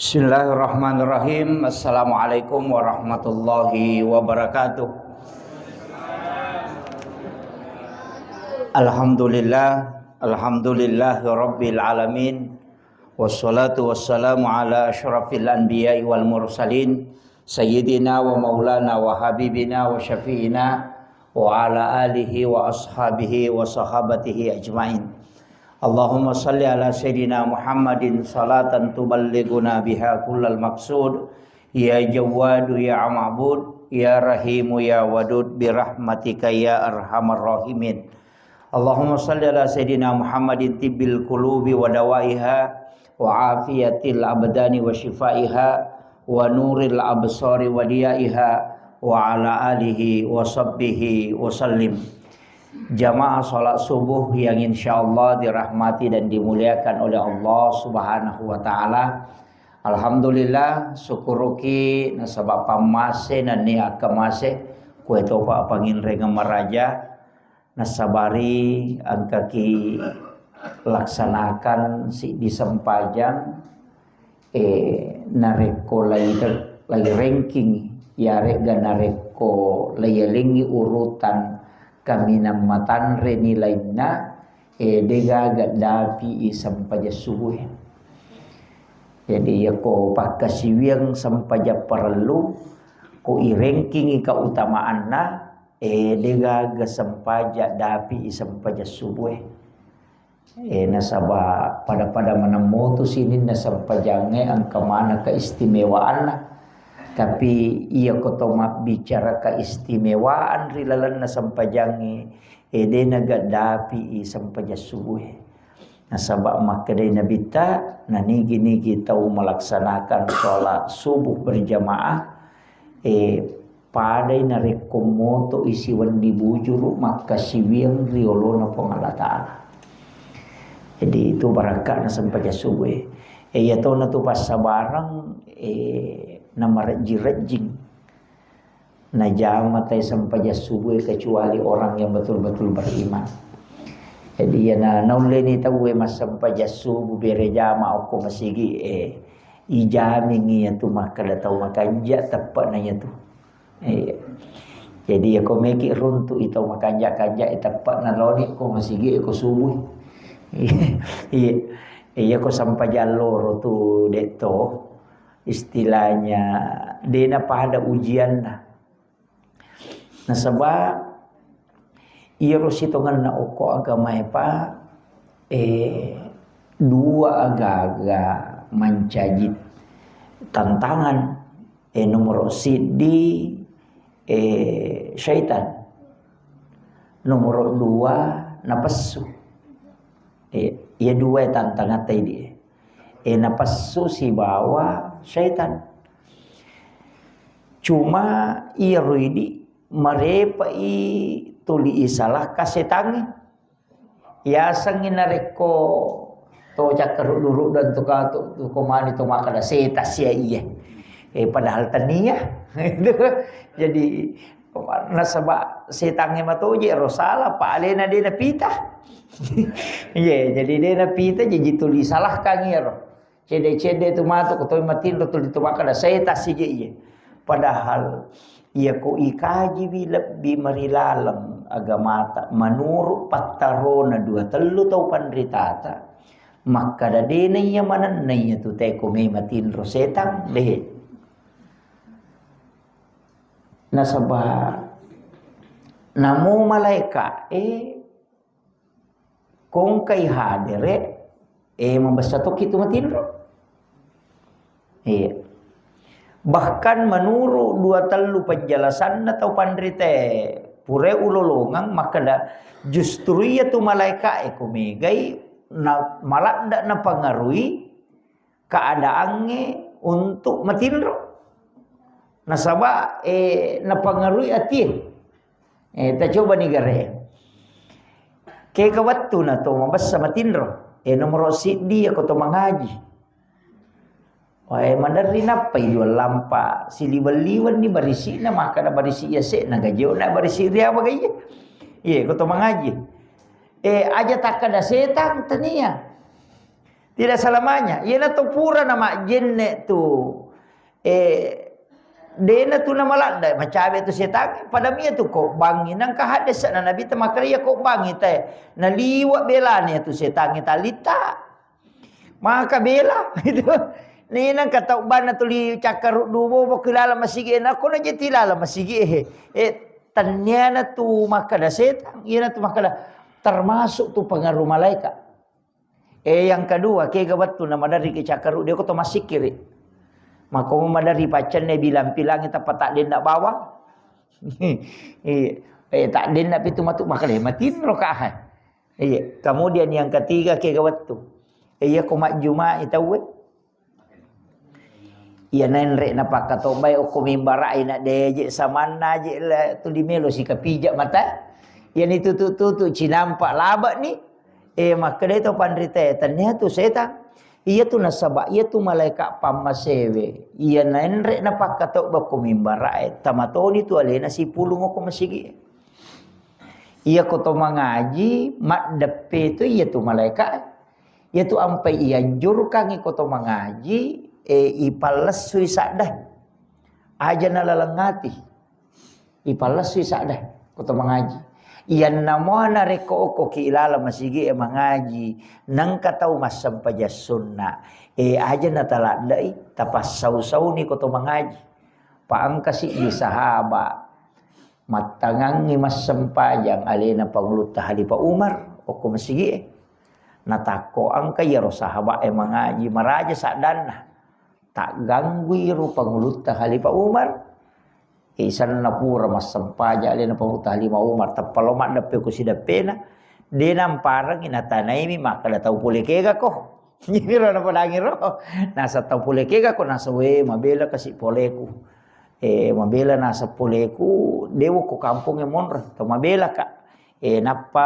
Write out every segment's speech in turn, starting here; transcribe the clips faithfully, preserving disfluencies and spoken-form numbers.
Bismillahirrahmanirrahim. Assalamualaikum warahmatullahi wabarakatuh. Alhamdulillah, alhamdulillahi rabbil alamin. Wassalatu wassalamu ala asyrafil anbiya'i wal mursalin, sayyidina wa maulana wa habibina wa syafi'ina wa ala alihi wa ashabihi wa sahabatihi ajmain. Allahumma salli ala sayyidina Muhammadin salatan tuballighuna biha kullal maqsud. Ya Jawwadu ya Ma'bud, ya Rahimu ya Wadud, birahmatika ya arhamar rahimin. Allahumma salli ala sayyidina Muhammadin tibbil qulubi wa dawaiha, wa afiyatil abdani wa shifaiha, wa nuril absari wa diyaiha, wa ala alihi wa sahbihi wa sallim. Jamaah salat subuh yang insyaallah dirahmati dan dimuliakan oleh Allah Subhanahu wa taala. Alhamdulillah, syukuruki nasaba pammase nennia akkamase, kue topa panginrengeng maraja, nasabari engkaki laksanakan siddi sempajang, eh, narekko lai, lai ranking, yarega narekko lai yalengi urutan kaminang matanre nilainna, eh, degaga dapi i sempajang subuh e. Jadi, yako pakkasiwiang sempajang parellu, ko i ranking i keutamaanna, eh, degaga sempajang dapi i sempajang subuh e. Eh, nasaba pada-pada maneng motu sininna sempajangnge engka mana keistimewaanna. Tapi iya ko to mabbicara keistimewaan ri lalenna sempajangnge, eh, de nagaddapi i sempajang subuh e. Nasaba makkedai Nabitta, nanigi-nigi tau melaksanakan sholat subuh berjamaah, eh, padai narekko moto i siwenni bujuru makkasiwiang ri olona Puang Allah Ta'ala. Jadi itu barakka'na sempajang subuh e. E, iyatona tu passabareng, e, namarejjing-rejjing. Najama tai sempajang subuh e kecuali orang yang betul-betul beriman. Jadi iyana naulleni tauwe massempajang subuh bere jama okko masigi e, ijamingi iyatu makkeda tau makanja teppe'na iyatu. Iya. Jadi, yako meki runtu i tau makanja-kanja, e, teppe'na loni ko masigi, e, ko subuh. Iya. Iya, ko sampajang loro tu, de to, istilahnya, dena pada ujianna. Nasaba, iyaro sitongenna okko agamae, Pak, e, dua agaga mancaji tantangan. E, nomoro siddi, e, syaitan. Nomoro dua, napessu. E, iya dua e tantangatta idi e. E, napessu sibawa syaitan. Cuma iyaro idi marepa i tuli isalahka setangnge. Yasengngi narekko to cakkaruddu-ruddu tu ka tu, tu ko mani to makkeda seta sia iye. Eh, padahal tania. Jadi nasaba setangnge matoje ro sala, pa alena de napita. Iye, jadi de napita, jadi tuli salahkan iyaro. Cedde-cedde tu matu ko toi matinro tuli tu makkeda seta sije iye. Padahal iya ko ikajiwi lebbi marilaleng agamata, manuru pattarona dua tellu tau panritata, makkeda dena iya manenna iya tu teko me matinro setang, de. Nasaba namo malaeka e kongkai hadere, eh, mabessa tokki tu matinro. Iya. Bahkan menuru dua tellu penjelasanna tau panrite pure ulolongeng makkeda justru iya tu malaeka e ko megai na maladda napangarui keadaangnge untuk matinro. Nasaba, eh, napangarui atie. Eh, tacoba ni gare. Kega wettu na to mabessa matinro. Eh, nomoro siddi ako to mangaji. Wae maderri nappai dua lampa siliweng-liweng ni barisi'na, makkeda barisi iya se'na gaje'na barisi riawa gaiye. Iye, ko to mangaji. Eh, aja takkeda setang tania. Tidak selamanya. Iyana to pura na majjenne tu. Eh, dena tu na maladda, macawe tu setangnge. Pada mia tu ko bangi nangka hadessa na Nabi ta makkeda iya ko bangi te. Na liwa belane tu setangnge talita. Maka bela gitu. Ni nangka tau banna tuli cakkaruddu bobo ki laleng masigi e, na ko na je ti laleng masigi e. Eh, tanniana tu makkeda setang, iyana tu makkeda termasuk tu pengaruh malaikat. Eh, yang kedua, kega wettu na maderri ki cakkaruddu ko to massikkiri. Mako maderri paccenne bilang-pilangi tappa taddenna bawang. Iya. Eh, taddenna pitu matu makkeda matinro ka. Iya, kemudian yang ketiga kega wettu. Iya ko majjumai tauwe. Iya nenre napakkatobbai okko mimbara ina deje samanna je le tuli melo sikapija mata. Iya ni tutu-tutu cinampa laba ni. Eh, makkeda to panrita, tania tu setan. Iya tu nasaba, iya tu malaika pammasewe. Iya nenre napakkatobba okko mimbara e. Tamatoni tu alena sipulung okko masigi. Iya ko to mangaji, maddeppe tu iya tu malaika. Iya tu ampai ianjurkangi ko to mangaji, eh, ipallessui sadda. Aja na laleng ati. Ipallessui sadda ko to mangaji. Iyanna mo narekko okko ki ilala masigi e mangaji, nengka tau massempajang sunna. Eh, aja na taladdai, tapassau-sauni ko to mangaji. Pa engka siddi sahaba mattangangngi massempajang alena Pangulutta Khalifah Umar okko masigi'e. Natakko engka iyaro sahaba e mangaji maraja saddanna. Tagganggui ro Pangulutta Khalifah Umar. Isanna pura massempajang alena Pangulutta Khalifah Umar, tappa lo maddeppe ko sideppena. De namparengi natanaimi makkeda tau pole kega ko. Jadi ro napadangi ro. Nasa tau pole kega ko nasa we mabela kasi poleku. Eh, mabela nasa poleku, dewo ko kampongnge monro, tau mabela ka. Eh, nappa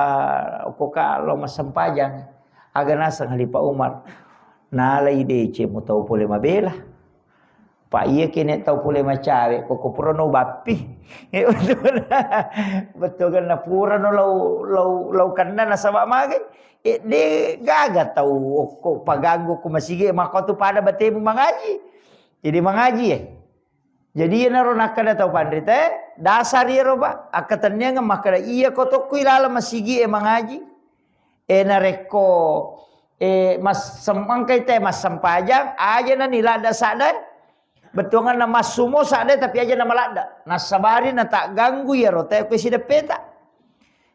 ko ka lo massempajang. Aga naseng Khalifah Umar. Nalai decemu tau pole mabela. Pa iya kene tau pole macawe, ko, ko purano bappi. Eh, betul kan? Betul kan? Na purano lau, lau, lau kenna nasaba magai. Eh, de gaga tau okko paganggu ko masigi, mako tu pada batemu mangaji. Jadi mangaji, eh. Jadi iyanaro nakkeda tau panrita, dasar iyaro, Pak. Akkatenniangeng makkeda, iya ko tokko ilaleng masigi e mangaji. E narekko, e, massem-, engkai te massempajang, aja nani ladda sadda, bettuanganna massumo sadda, tapi aja na maladda. Nassabari na tagganggu iyaro te ko sideppeta.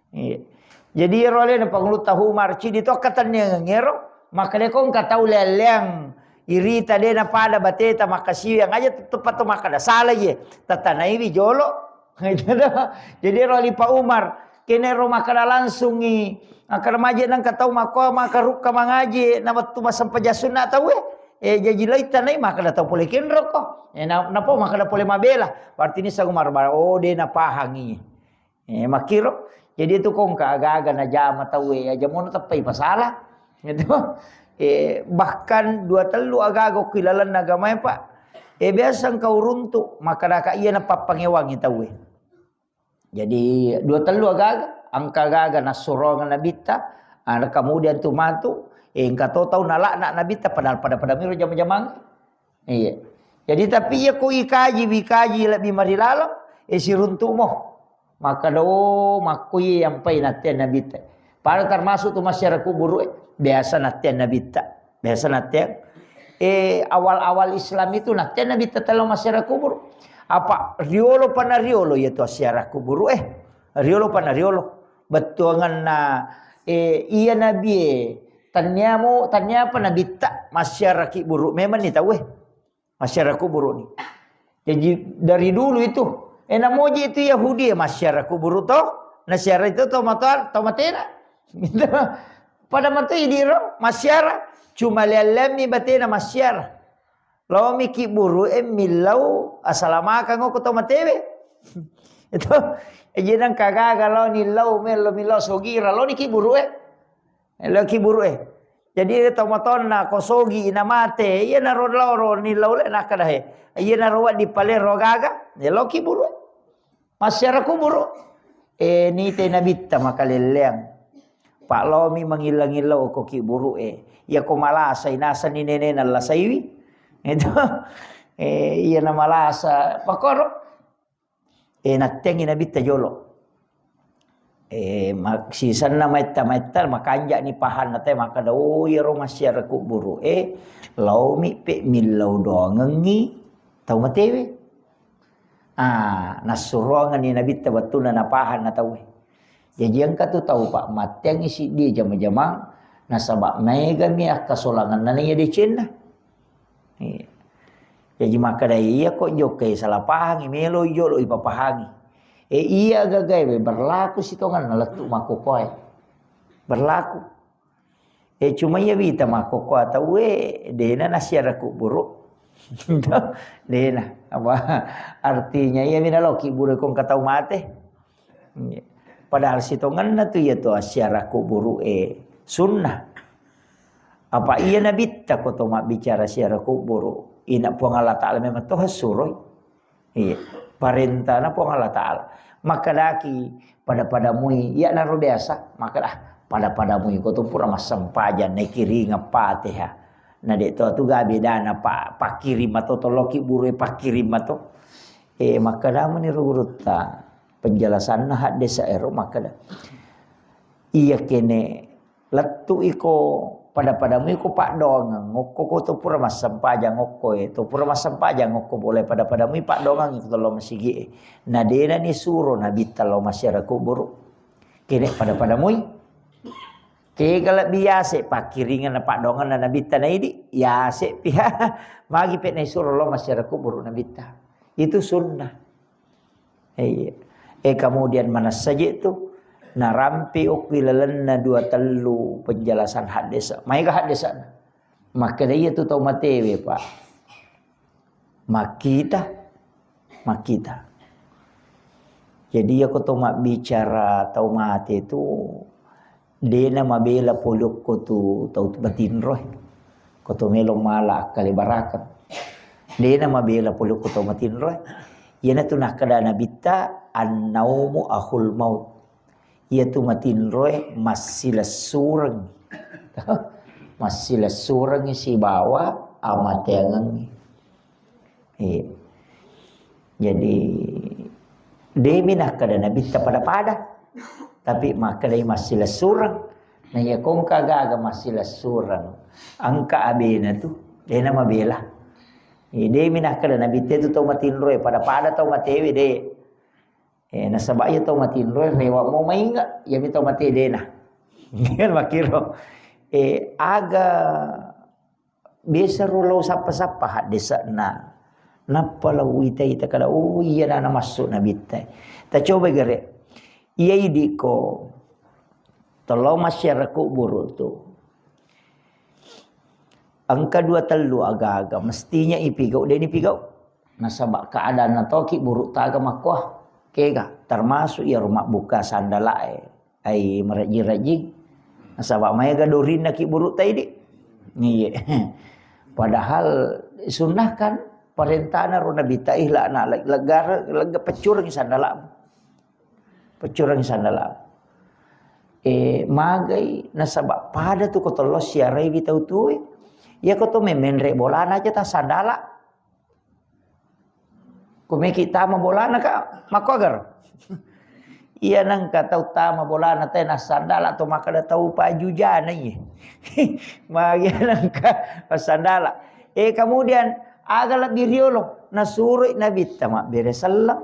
Iya. Jadi iyaro alena Pangulutta Umar, cidi to akkatenniangeng ero, makkeda ko engka tau leang-leang irita de napada bateta makkasiwiang aja tepat to makkeda sala ye, tatanaiwi jolo. Jadi ero Khalifah Umar, kene ro makkeda langsungi, makkeda maje nengka tau makko makarukka mangaji, na wettu massempajang sunna tauwe. Eh, jaji lai tanai makkeda tau pole kenro ko. Eh, na, napa makkeda pole mabela. Berarti ni Umar bara, oh, de napahangi. Eh, makkiro. Jadi itu kongka aga-aga najama tauwe, aja mono teppai pasala. Gitu. Eh, bahkan dua tellu aga-aga okko ilalenna agamae, Pak. Eh, biasa engka uruntu, makkadaka iya napappangewangi tauwe. Jadi dua tellu aga-aga, engka aga-aga nassurongeng nabitta, ah, kemudian tu matu, eh, engka to tau nalakna nabitta padahal pada-pada miro jama-jamang. Iya. Jadi tapi iya ko ikaji, wikaji lebbi marilaleng, eh, siruntu'mo. Makkeda, oh, makko iya yampai natteang nabitta. Pada termasuk tu masyarakat kuburu, eh, biasa natteang nabitta. Biasa natteang. Eh, awal-awal Islam itu natteang nabitta telo masyarakat kuburu. Apa riolo pana riolo iya tu asyara kuburu, eh. Riolo pana riolo. Bettuanganna, eh, iya nabi, eh, tanniamo, tanniapa nabitta masyarakat kuburu. Memang ni tau, eh. Masyarakat kuburu ni. Jadi dari dulu itu, eh, namoji itu Yahudi, eh, masyarakat kuburu to, nasyara itu to matoa, to matena. Gitu. Pada matu idiro, masyara, cuma leang-leang mi batena masyara. Lo mi kuburu, eh, millau, asalamakang ko to matewe. Itu, eh, jenang kagaga lo ni lau, melo millau sogira, lo ni kuburu, eh. Lo kuburu, eh. Jadi, tau matonna, ko sogi, ina mate, iya naro lao ro ni lau le, nakkeda he. Iya naro waddi pale ro gaga, ya lo kuburu, eh. Masyara kuburu. Eh, nite nabitta makalelleang. Pak lomi mangillang-illau ko kuburu, eh. Iya ko malasai, nasenni nenena lasaiwi. Itu. Eh, iya na malasa. Pakoro. Eh, nattengi Nabitta jolo. Eh, ma-, sisenna maitta-maitta makanja'ni pahanna te makkeda, "Oh, iyaro massiara kubburu e, laomi pe millau doangengngi tau matewe." Ah, nassuroangenni Nabitta wettunna napahang na tauwe. Jaji engka tu tau, Pak, matteangngi siddi jama-jamang, nasaba maegami akkasolangenna naiya decenna. Iya. Jaji makkeda, "Iya ko jokkai salah pahangi, melo jolo ipapahangi." Eh, iya gagae berlaku sitongenna lettu makkokkoe. Berlaku. Eh, cuma iya wita makkokkoe tauwe, dena nasiara kuburu. Dena. Apa artinya iya mina loki buru kong katau mate. Iya. Padahal sitongenna tu iya tu assiara kuburu e sunnah. Apa iya Nabitta ko to mabbicara siara kuburu? Ina Puang Allah Ta'ala memang to hassuroi. Iya. Parentana Puang Allah Ta'ala. Makkedaki pada-pada mui, iya naro biasa, makkeda, "Ah, pada-pada mui ko to pura massempajang, naikiringa Fatihah." Na de to tu ga bedana pa-, pakkiring mato to loki buru e pakkiring mato. Eh, makkeda meni ro gurutta. Penjelasanna haddesa ero makkeda, iya kene lettu iko pada-padamu iko paddoangeng, okko ko to pura massempajang okko e, to pura massempajang okko boleh pada-padamu paddoangeng iko to lo masigi e. Na dena ni suro Nabitta lo massiara kuburu. Kene pada-padamui. Kega lebbi yase pakkiringan na paddoangenna Nabitta na idi, yase piha. Magi pe naisuro lo massiara kuburu Nabitta. Itu sunnah. Iya. Eh, kemudian manessa je tu, narampe okki lalenna dua tellu penjelasan haddesa. Maega haddesa. Makkeda iya tu tau matewe, Pak. Makkita, makkita. Jadi iya ko to mabbicara tau mate tu, dena mabela pole okko tu tau matinroe. Ko to melo mala akkalebarakeng. Dena mabela pole okko tau matinroe. Iyana tu nakkeda Nabitta, "Annaumu akhul maut." Iya tu matinroe massilessureng. Massilessureng sibawa amateangengngi. Iya. Jadi, demi nakkeda Nabitta pada-pada. Tapi makkedai massilessureng. Na iya kongka gaga massilessureng. Engka abena tu, dena mabela. Iya, demi nakkeda Nabitta tu tau matinroe, pada-pada tau matewe de. Eh, nasaba iya tau matinroe, rewa mo mainga, iyami tau mate dena. Kan makkiro. Eh, aga Biasa ro lao sappa-sappa haddese'na. Nappa lao wita-ita kada, oh, iya nana massu Nabitta. Tacoba gare. Iya idi ko tolao massiara kuburu tu. Engka dua tellu aga-aga, mestinya ipigau, deni pigau. Nasaba keadaanna toki buru taga makkoa. Kega, termasuk iya ro mabbuka sandalae. Ai, marejjing-rejjing. Nasaba maega dorinna ki buru taidi. Iya. Padahal sunnah kan parentana ro Nabitta, ihla'na, leg-, legga, legga peccurengi sandalamu. Peccurengi sandalamu. Eh, magai nasaba pada tu ko tollo siaraiwi tau tuwe. Iya ko to memenre bolana aja ta sandala. Ko meki tama bolana ka, makkoagar. Iya nengka tau tama bolana te nassandala to makkeda tau pajujana iye. Magi nengka massandala. Eh, kemudian aga lebbi riolo, nasuroi Nabitta mabbere selleng.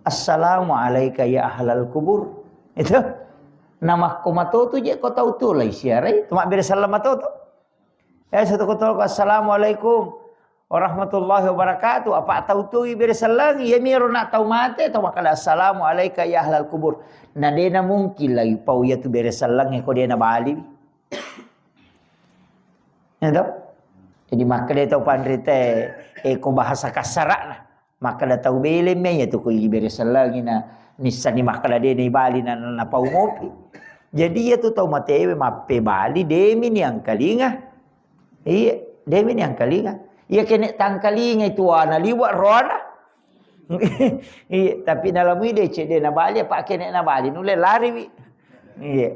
"Assalamu alaika ya ahlal kubur." Itu. Namakko matoto je ko tau tu lai siarai, to mabbere selleng matoto. Eh, satu kotoro, "Assalamualaikum warahmatullahi wabarakatuh." Apa tau tu bere selleng, iya miro na tau mate, tau makkeda, "Assalamu alaika ya ahlal kubur." Na dena mungkin lagi pau iya tu bere selleng, eh, ko dena bali. Ya toh? Jadi makkeda tau panrita, eh, ko bahasa kasarana. Makkeda tau bele me iya tu ko ibere sellengi na nissani makkeda de na ibali na, na, napau mopi. Jadi iya tu tau matewe mappebali demi ni angkalinga. Iya, demi ni angkalinga. Iya kene tangkalinga itu ana liwa roana. Iya, tapi nalamui de cede na bali apa kene na bali nule lariwi. Iya.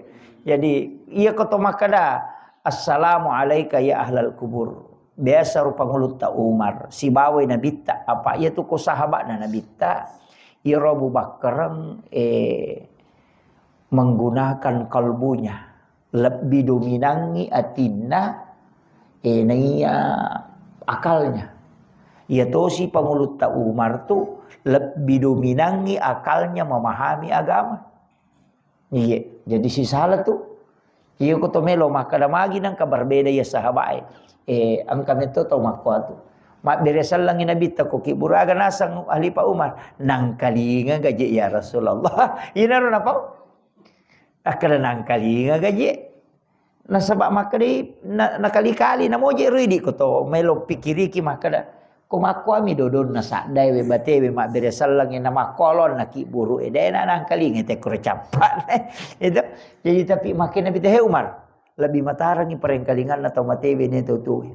Jadi iya ko to makkeda, "Assalamu alaika ya ahlal kubur." Biasa ro pangulutta Umar, sibawai Nabitta, apa iya tu ko sahaba'na Nabitta, iyaro Abu Bakar, eh, menggunakan kalbunya, lebbi dominangi atinna, eh, naiya akalnya. Iya tosi pangulutta Umar tu lebbi dominangi akalnya memahami agama. Iye, jadi sisala tu. Iya ko to melo makkeda magi nangka berbeda iya sahabae. Eh, engka metto tau makkoa tu. Mabbere sellengi Nabitta ko kibburaga naseng Khalifah Umar. Nangkalinga gaje ya Rasulullah. Inaro napau. Akkeda nangkalinga gaje. Nasaba makkedai na, nakali-kali namoje ridi ko to melo pikiriki makkeda. Ko makkuami dodonna saddae we batewe mabbere sellengi na makkolonna kibburu e dena nangkalinga te kuro cappa. Itu. Jadi tapi makkeda Nabitta, "He Umar, lebih matarangi parengkalinganna tau matewe ne tau tuwe."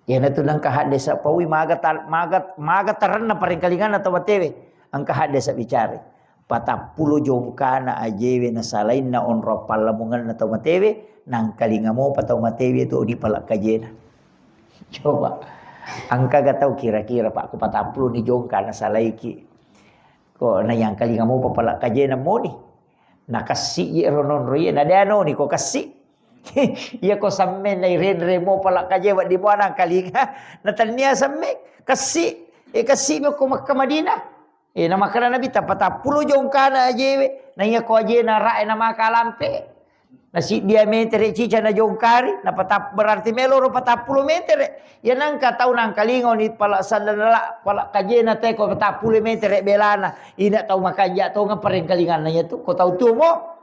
Iyanatu nengka haddesa paui maga tar-, maga, maga tarenna parengkalinganna tau matewe. Engka haddesa bicara. Patappulo jongkana ajewe nasalainna onrong pallamungenna tau matewe, nangkalinga mopa tau matewe tu di pala kajena. Coba. Engka ga tau kira-kira Pak, ko patappulo ni jongkana salaiki. Ko nayangkalinga mopa pala kajena moni. Nakessi je ro nonro iye, na de anoni ko kessi. Iya ko samme nairenre mo pala kaje wedding mo nangkalinga. Na tennia samme, kessi. E kessi mo ko Makkah Madinah. E na makkeda Nabitta patappulo jongkana ajewe. Na iya ko ajena rae na maka lampe. Na siddi metere cica na jongkari, na patap-, berarti melo ro patappulo metere. Ya nangka tau nangkalinga ni pala sandala, pala kajena te ko patappulo metere belana. Ina tau makanja tongeng parengkalinganna iya tu, ko tau tuo mo.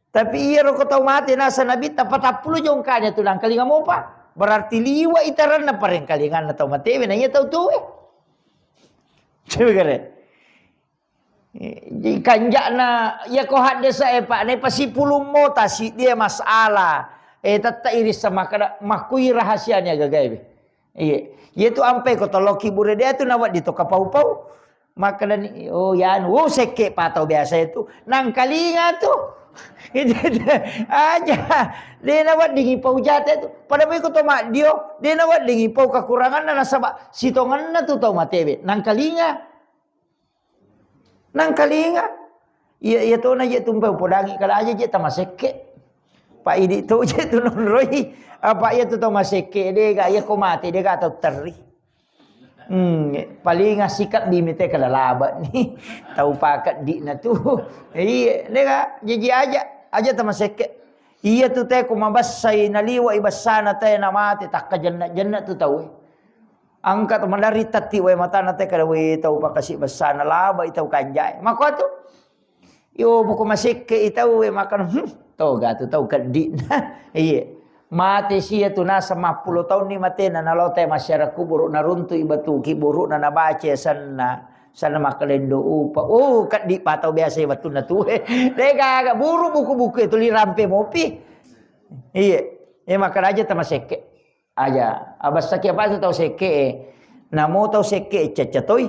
Tapi iyaro ko tau mate nasa Nabitta patappulo jongkana tu nangkalinga mopa. Berarti liwa itaranna parengkalinganna tau matewe na iya tau tuwe. Coba kare. Eh, jadi kanja'na, iya ko haddesa e, Pak, ne pasipulung mota si dia masalah. Eh, tetta iris sama kada makui rahasianya gagae be. Iya. Iya tu ampe ko toloki bure dia tu nawa di toka pau-pau. Makkedani, "Oh, ya anu, oh, sekke pa tau biasa itu." Nangkalinga tu. Itu aja. De nawa dingi pau jate tu. Pada mai ko to maddio, de nawa dingi pau kekuranganna nasaba sitonganna tu tau matewe. Nangkalinga. Nangkalinga. Iya, iya tona je tumpai upodangi kala aja je tamasekke. Pak idi to je tu nonroi. Apa iya tu tau masekke de ga iya ko mate de ga tau terri. Hmm, paling asik di mite kala laba ni. Tau paket di na tu. Iya, de ga jaji aja, aja tamasekke. Iya tu te ko mabessai naliwa i bessana te na mate takka jenna-jenna tu tau. Angka to maderri tatti wae matana te kada we tau pakasi bessana laba i tau kanjai. Mako tu. Yo buku masekke i tau we makan, hmm, toga tu tau keddi. Iye. Mate sia tu nasa mappulo taunni matena nalo te masyarakat kuburu naruntu i batu kiburu na nabace sanna. Sanna makalendo upa. Oh, keddi pa tau biasa i wettunna tu. Dega aga buru buku-buku itu lirampe mopi. Iye. E makaraja tamasekke. Aja, abessaki apa tu tau sekke e. Namo tau sekke e cecca toi.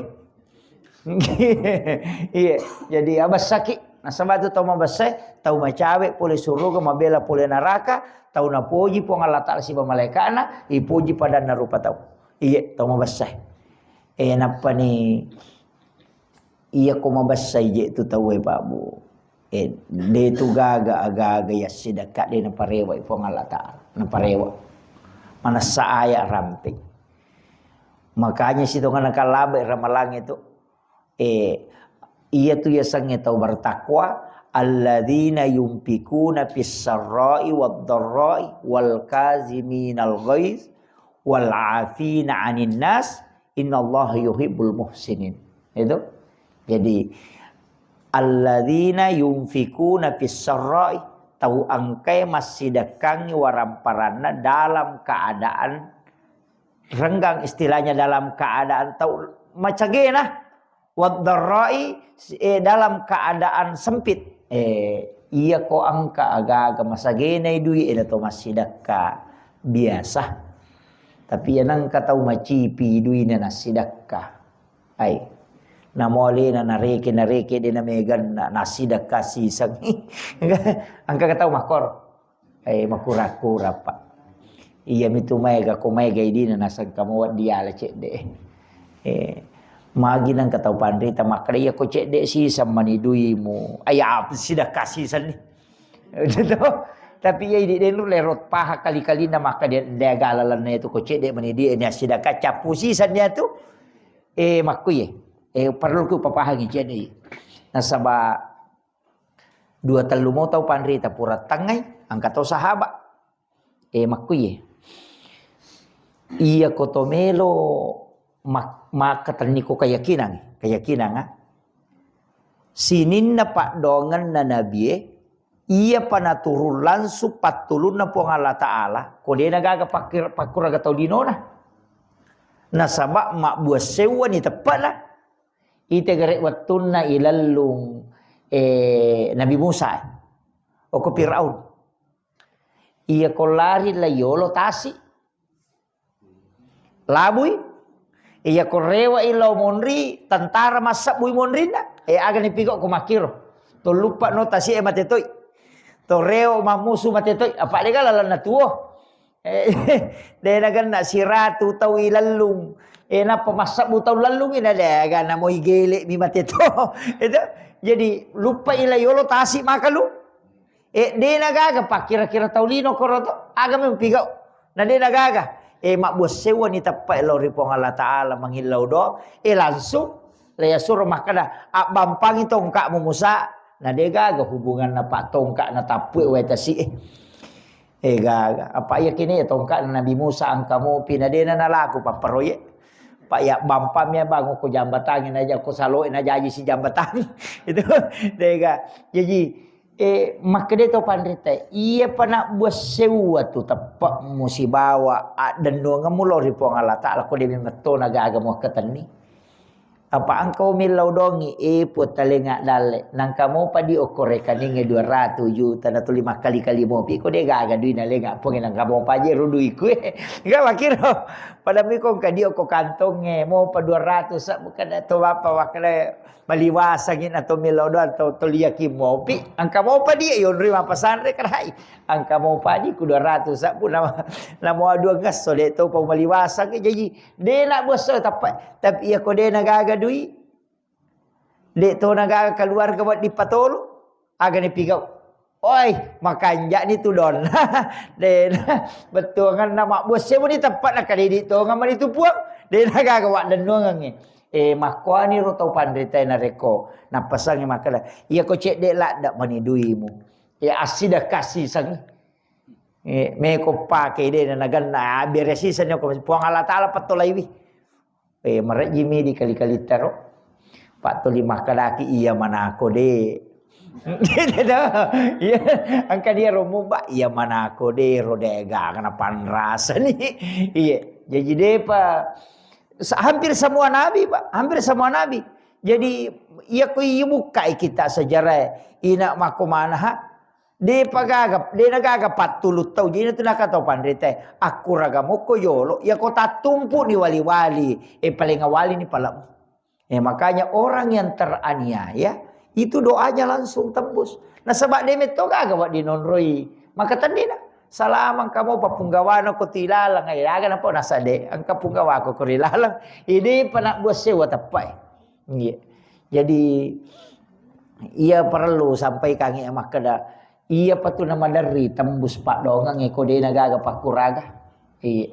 Iya, jadi abessaki. Nasaba tu tau mabessai, tau macawe pole suruga, mabela pole naraka, tau napoji Puang Allah Taala siba malaikana, ipoji padanna rupa tau. Iya, tau mabessai. E nappani Iya ko mabessai je tu tauwe, Pak Bu. Eh, de tu gaga aga-aga yassidekka de naparewa Puang Allah Taala. Naparewa. Manessa aya rampe. Makanya sitonganna kalabe ramalang itu. Eh, iya tu yasengnge tau bertakwa, alladzina yunfikuna fis sarra'i wad dharra'i wal kaziminal ghaiz wal afina 'anin nas, innallaha yuhibbul muhsinin. Itu. Jadi, alladzina yunfikuna fis sarra'i, tau engkae massidekkangi waramparanna dalam keadaan renggang, istilahnya dalam keadaan tau macagena, wad dharra'i, eh, dalam keadaan sempit. Eh, iya ko engka aga-aga masagenai dui, eh, to massidekka biasa. Tapi iya nengka tau macipi duina nassidekka. Ai. Namo alena nareke, nareke de nameganna, nassidekka siseng. Engka tau makkoro. Eh, makura-kura, Pak. Iya mitu maega, ko maega idina nasengka mo diala cedde. Eh, magi nangka tau panrita makkeda iya ko cedde siseng mani duimu. Aya apa sidakka siseng ni. Gitu. Tapi iya idi denu lerot paha kali-kalina maka dia, dia gala lenne itu ko cedde mani dia, dia sidakka cappu siseng dia tu. Eh, makkuye. Eh, perlu ku papahangi cedde. Nasaba dua tellu mo tau panrita pura tengngai, angka tau sahaba. Eh, makkuye. Iya ko to melo mak-, makkatenni ko keyakinan, keyakinan, ah. Sininna paddoangenna nabie, iya pa naturung langsung pattulunna Puang Allah Ta'ala, ko dena gaga pakkir-, pakkuraga tau linona. Nasaba mabbuang sewwani teppana. Ite gare wettunna ilellung, eh, Nabi Musa, eh. Oko Firaun. Iya ko lari la yolo tasi. Labui. Iya ko rewa ilo monri, tentara massabbui monrinna. Eh, aga ni pigau ko makkiro. To luppa no tasi e mate toi. To rewa mammusu mate toi. Apa dega lalenna tuo. Eh, de nagenna siratu tau ilellung. Eh, nappa massabbu tau lellung ina de, aga namo igele mi mate to. Itu. Jadi, luppa ila yolo tasi makalu. Eh, de nagaga pakkira-kira tau lino koro to. Aga memang pigau. Na de nagaga. Eh, mabbuang sewwani teppa lao ri Puang Allah Ta'ala mangillau doang. Eh, langsung. La yasuro makkeda, abbampangi tongkakmu Musa. Na de gaga hubunganna pa tongkak na tappue wae tasi e. Eh, gaga. Apa iya kini ya tongkak Nabi Musa angka mopi na dena nalaku papparoye. Pak ya bampam ya bangun ko jambatang na jako salo na jaji si jambatang. Itu dega. Jadi, eh, makkeda to panrita, iya pa nabbuang sewwa tu teppe musibawa addennuangemmu lao ri Puang Allah Ta'ala ko de metto na gaga muakkatenni. Apa engka millau dongi, eh, Puang talenga dalle. Nangka mopa di okko rekeningnge dua ratus juta na tuli makkali-kali mopi. Ko de gaga dui nalenga Puang nangka mopa je ro duiku, eh. Enggak makiro. Pada miko engka di okko kantongnge mopa dua ratus sa bukan to bapa wakkeda maliwasangi na to millau doang to, to liaki mopi. Engka mopa di yonri mapasare kerai. Engka mopa di ku dua ratus sa pun nama, nama dua ngesso de to pa maliwasangi. Jadi De nabbuang sewwa teppe, tapi iya ko de nagaga dui, de to nagaga keluarga wedding patolu, aga ni pigau. Oi, makanja ni tu don. De, bettuanganna mabbuang sewwa ni teppe na kadidi tongeng mani tu Puang. De nagaga waddennuangengnge. Eh, makkuani ro tau panrita narekko nappasangi makkeda, iya ko cedde ladde mani duimu. Ya assidakka sisengngi. Eh, meko pake de na nagenna, ah, beresiseng ko Puang Allah Ta'ala pattolaiwi. Eh, marejjimi di kali-kali taro. Pak tuli makkedaki iya manako de. Iya, engka dia ro muba, iya manako de ro de gagana panrasani. Iya, jadi depa sa-, hampir semua nabi, Pak, hampir semua nabi. Jadi iya ko iya bukkai kita sejarah ina mako manaha. Depa gaga, de nagaga pattulu tau. Jadi tu nakatau panrita, akkuraga mokko yolo, ya ko tattumpu ni wali-wali, eh, paling awali ni pala. Eh, makanya orang yang teraniaya itu doanya langsung tembus. Nasaba de metto gaga wa dinonroi. Maka tennina, salamang kamu papunggawana ko tilalang, eh, aga napa nasa de, engka punggawa ko ko rilalang. Ide pa nabbuang sewwa teppai. Iya. Jadi, iya parellu sampaikangngi makkeda, iya patu namaderri tembus paddoangeng ko de nagaga pakkuraga. Iya.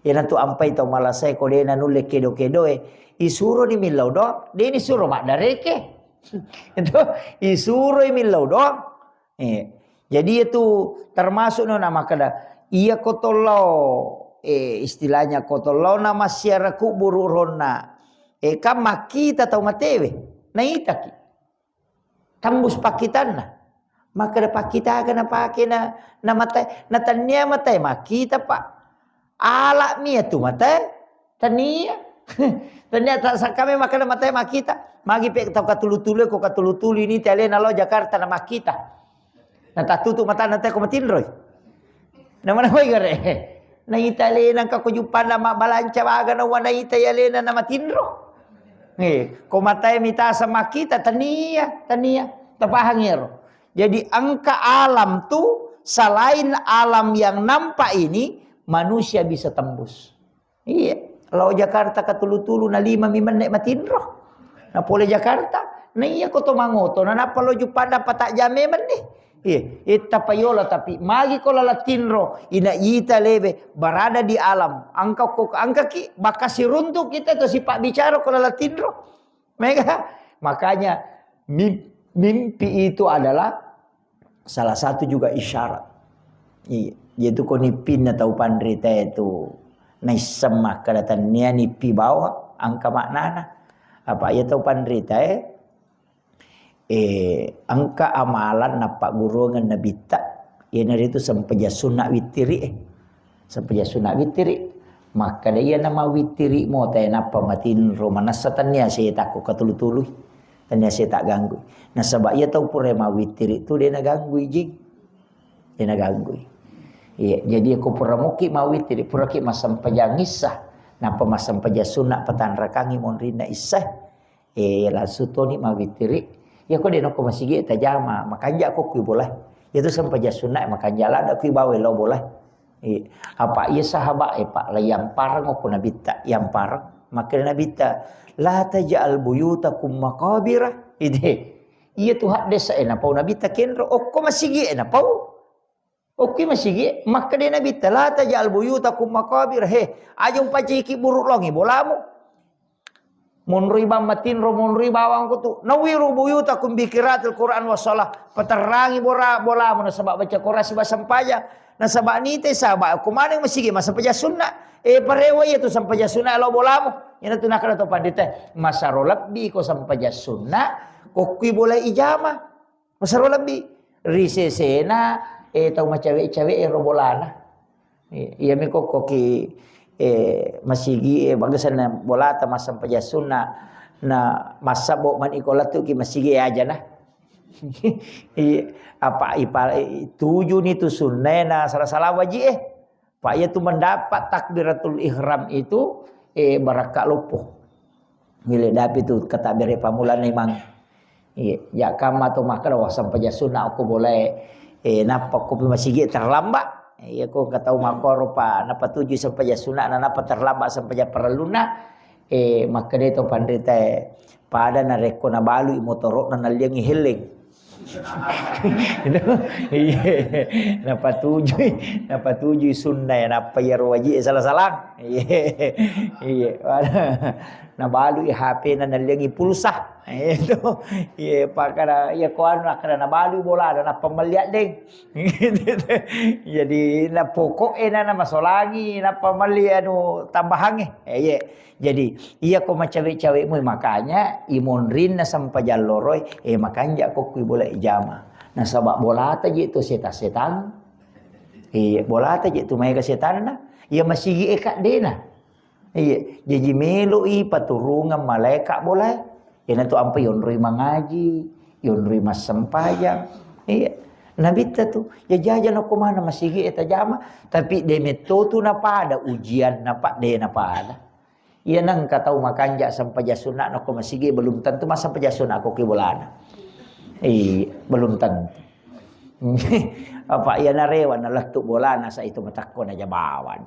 Iyanatu ampai tau malasae ko de nanulle kedo-kedoe, isuroni millau doang, de nisuro maddareke. Itu isuroi millau doang. Eh, jadi itu termasuk no na makkeda, iya ko tolao, eh, istilahnya ko tolao na massiara kuburu ronna. Eh, kan makkita tau matewe, naitaki. Tembus pakkitanna. Makkeda pakkitaga napake na, na matae, na tania matae makkita, Pak. Alami atu matae, tania. Tania ta-, sakkame makkeda matae makkita. Magi pe tau katulu-tulu ko katulu-tulu ini te alena lao Jakarta na makkita. Natattutu matanna te ko matinroi. Nama-namai gare. Naita alena engka ko juppanna mabbalanca baga nawa naita alena na matinro. Eh, ko matae mitasa makkita tania, tania. Tapahangi ero. Jadi engka alam tu Selain alam yang nampak ini, manusia bisa tembus. Iya, lao Jakarta katulu-tulu na lima mi menne matinro. Na pole Jakarta, na iya ko to mangoto, na nappa lo Juppanda patajame menni. Iya, itta payola tapi magi ko lala tinro, ina ita lebe berada di alam. Angka ko angkaki bakasi runtuk kita to sipak bicara ko lala tinro. Mega. Makanya mim- mimpi itu adalah salah satu juga isyarat. Iya. Jadi ko nipinna tau panrita itu naisseng makkeda tennia nipi bawa angka maknana. Apa iya tau panrita eh, eh angka amalan nappagguruangeng nabitta, iyanaritu sempajang sunna wittiri eh. Sempajang sunna wittiri. Makkeda iya nama wittiri mo tae nappa matinro manessa tennia setakko katulu-tului. Tennia seta ganggui. Nasaba iya tau pura mawittiri tu de naganggui jing. De naganggui. Iya, jadi ko pura muki mawittiri, puraki massempajang issa, nappa massempajang sunna patanrakangi monrinna issa. Eh, langsung toni mawittiri. Iya ko de nokko masigi tajama, makanja ko kui bola. Iya tu sempajang sunna makanja lada kui bawa lao bola. Iya. Apa iya sahabat eh Pak, la yampareng okko nabitta, yampareng. Makkeda nabitta, la taj'al buyutakum maqabira. Ide. Iya tu hadde sa eh napau nabitta kenro, okko masigi eh napau. Okki masigi, makkeda nabitta, la taj'al buyutakum maqabir. He, aja umpaciki buruk longi bolamu. Monroi bang matinro, monroi bawang kutu. Nawiru buyutakum bikiratil Quran wassalah. Paterrangi bora bolamu nasaba baca Quran siba sempajang. Nasaba nite saba ko maneng masigi massempajang sunna. Eh parewa iya tu sempajang sunna lo bolamu. Ina tu nakada to pandita. Masaro lebbi ko sempajang sunna. Kokkui bola ijama. Masero lebbi. Ri sesena, eh, tau macawe-cawe ero bolana. Iya, iya mi kokkoki, eh, masigi, eh, bagasanna bolata massempajang sunna, na massabbo mani ko lettuki masigi, eh, ajana. Iya, apa ipa-, eh, tujuni tu sunna, eh, na sala-sala waji, eh. Pak, iya tu mendapat takbiratul ihram itu, eh, barakka loppo. Mile dapi tu katabere pamulana imang. Iya, ya kamma tu makkeda, wah, sempajang sunna okko bolae. Eh, nappa ko pi masigi terlambat. Iya, ko engka tau makkoro pa, nappa tuju sempajang sunna, na nappa terlambat sempajang parellunna. Eh, makkeda to panrita, eh, pada narekko nabalui motoro'na nalliangi helleng. Iya, napatujui, napatujui sunna ya, nappa iyaro waji e salah-salah. Iya, iya. Nabalui H P na nalliangi pulsa. Itu. Iya, pakada, iya ko anu, akkada nabalui bola, ada nappa melli addeng. Jadi, na pokok e na, na masolangi, nappa melli anu tambahange. Eh, iya. Jadi, iya ko macawe-cawe mu, makanya imonrinna sempajang loroi, eh, makanja ko kui bola ijama. Nasaba bolata je tu setang-setang. Iya, bolata je tu maega setanna. Iya masigi e kaddena. Iya, jaji melo i paturungang malaeka bola. Iyana tu ampa yonroi mangaji, yonroi massempajang. Iya. Nabitta tu, ya jaja nako mana masigi e tajama, tapi de metto tu napada ujian napa de napada. Iya nengka tau makanja sempajang sunna nako masigi belum tentu massempajang sunna ko ki bolana. Iya, belum tentu. Apa iya narewa nalettu bolana sa itu matakko na jabawan.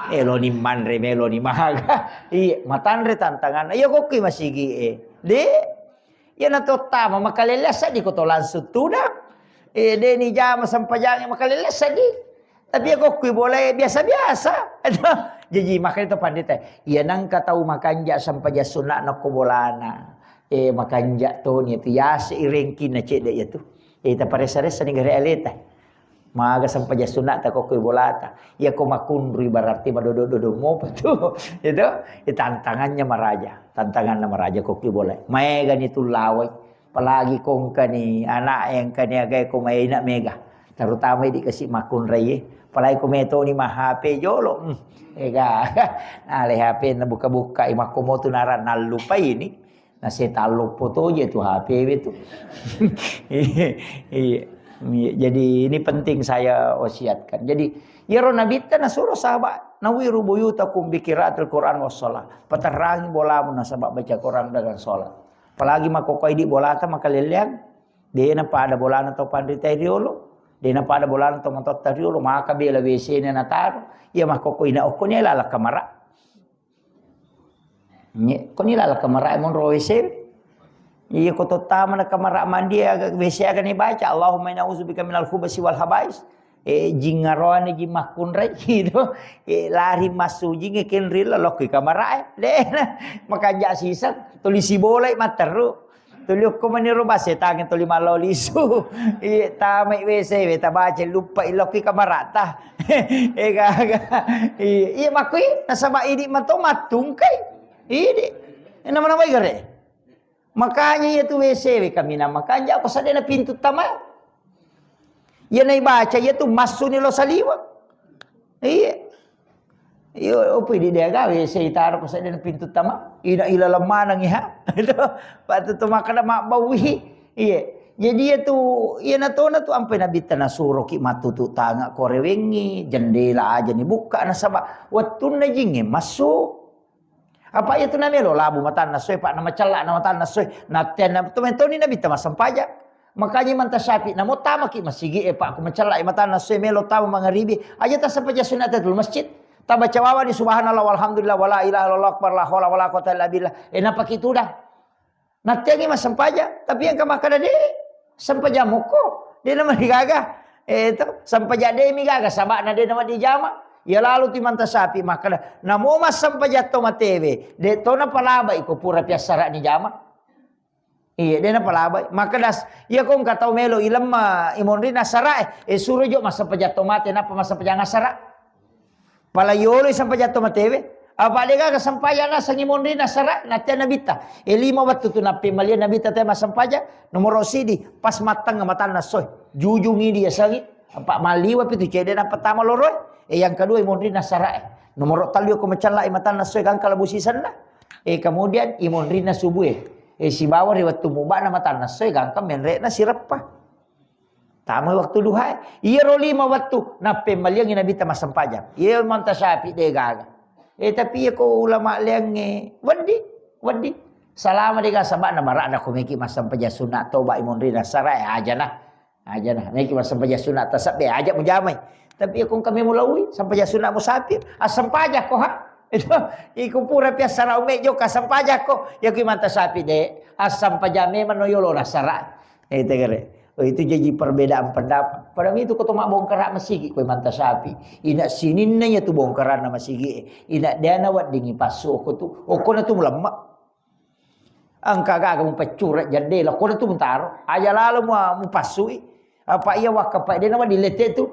Meloni manre, meloni maga. Iya, matanre tantangan. Iya kokki masigi e. De, iya na tottama makalele seddi ko to langsung tudang. Eh, de ni jama sempajang makalele seddi. Tapi iya kokki bola e biasa-biasa. Jaji makanya to pandita. Iya nengka tau makanja sempajang sunna nako bolana. Eh, makanja to ni tu yase irengki na cedde iya tu. Ita paressa-ressa ni gare aleta. Maga sempajang sunna ta kokko bolata. Iya ko makunrui berarti madodo-dodo mopa tu. Itu, itu tantangannya maraja. Tantangannya maraja kokko bola. Maega ni tu lawai. Apalagi kongka ni anak yang kani agai ko maina mega. Terutama di kasi makunrai. Apalagi ko metoni ma H P jolo. Hmm. Ega. Nah, le H P na buka-buka i makko motu nara nallupai ni. Na setan loppo toje tu H P we tu. Iya, iya. Iya, jadi ini penting saya wasiatkan. Jadi, iyaro nabitta nasuro sahabat, "Nawiru buyutakum bi qiraatil Qur'an was shalah." Paterrangi bolamu nasaba baca Quran dengan sholat. Apalagi makkokkoe di bolata makaleleang, de napada bolana tau panrita riolo. Dena pada bolana to matotta riolo, maka bela W C-na nataro. Iya makkokko ina okkoni lala kamara. Nye, koni lala kamara monro W C. Iya ko tottama na kamara mandi aga W C aga ni baca, "Allahumma inna a'udzubika minal khubasi wal habais." Eh, jing aroane jing makkunrai gitu. Eh, lari massu jing e kenril lokki kamara e. Dena makanja siseng, tuli sibolai matteru. Tuli okko maniro ba setangnge tuli mallo lisu. Iya, tamai W C we tabaca luppa ilokki kamarata. Eh, gaga. Iya, iya, makui nasaba idi mato mattungkai. Idi. Nama-namai gare. Makanya iya tu W C we kaminang makanja ko sadena pintu tama. Iya naibaca iya tu massuni lo saliweng. Iya. Iyo, opo idi de gawe seitaro ko sedden pintu tama. Ina ilaleng maneng iha. Itu, patu tu makkeda mabbaui. Iya. Jadi iya tu, iya natona tu ampai nabitta nasuroki mattutu tanga ko rewengi, jendela aja ni bukka nasaba wettunna jinge massu. Apa iya tu namelo labu matanna soe, Pak, namacella na matanna soe. Nattenna tu metoni nabitta massempajang. Makanya Imam Tasyafi, namo tamaki masigi e, Pak, ku macella e matanna soe melo tama mangaribi, aja tassempajang sunat telu masjid. Tabaca wawani subhanallah walhamdulillah wala ilaha illallah akbar la haula wala quwata illa billah. E napaki tudang. Nattiangi massempajang, tapi engka makkeda de sempajang mukko. De na marigaga. Eh to, sempajang de mi gaga sabana de na wedding jama. Ya lalu tu Imam Tasyafi makkeda, namo massempajang to matewe, de to napalabai ko pura piassarani jama. Iya, de napalabai. Makkedas, iya ko engka tau melo ilemma imonrina sarae, eh, suro jo massempajang to mate, nappa massempajang asara. Pala yolo sempajang to matewe. Apa de gaga sempajang naseng imonrina sara, natia nabitta. Eh, lima wettu tu nappemmalia nabitta te massempajang. Nomoro sidi, pas mattengnga matanna soe. Jujungi dia sangi. Apa maliwa pitu cede na pertama loroe. Eh, yang kedua imonrina sarae. Nomoro tallu ko macella matanna soe gangka labu sisenna. Eh, kemudian imonrina subue. Eh, sibawa ri wettu mubana matanna soe gangka menre'na sireppa. Tama waktu duha. Iyaro lima wettu nappemmaliangi nabitta massempajang. Iya Imam Tasyafi de gaga. Eh, tapi iya ko ulama leangnge wedding, wedding. Salama de gaga sabana marada ko meki massempajang sunna toba imonrina sarae aja na. Aja na, meki massempajang sunna tasabbe aja mujamai. Tapi iya ko engka memu laui, sempajang sunna musafir, assempajakko ha. Itu, iku pura piassara ume jokka assempajakko. Iya ko Imam Tasyafi de, assempajang memang no yolo nasara. Eh, tegere. Oh, itu jadi perbedaan pendapat. Pada itu ko to mabbongkara masigi ko Imam Tasyafi. Ina sininna iya tu bongkaranna masigi. Ina deana weddingi passu ko tu. Okko na tu mulemma. Engka gaga mupeccure jendela, ko tu mutaro. Aja lalo mu, mupassui. Apa iya wakka pa dena wedding lette tu.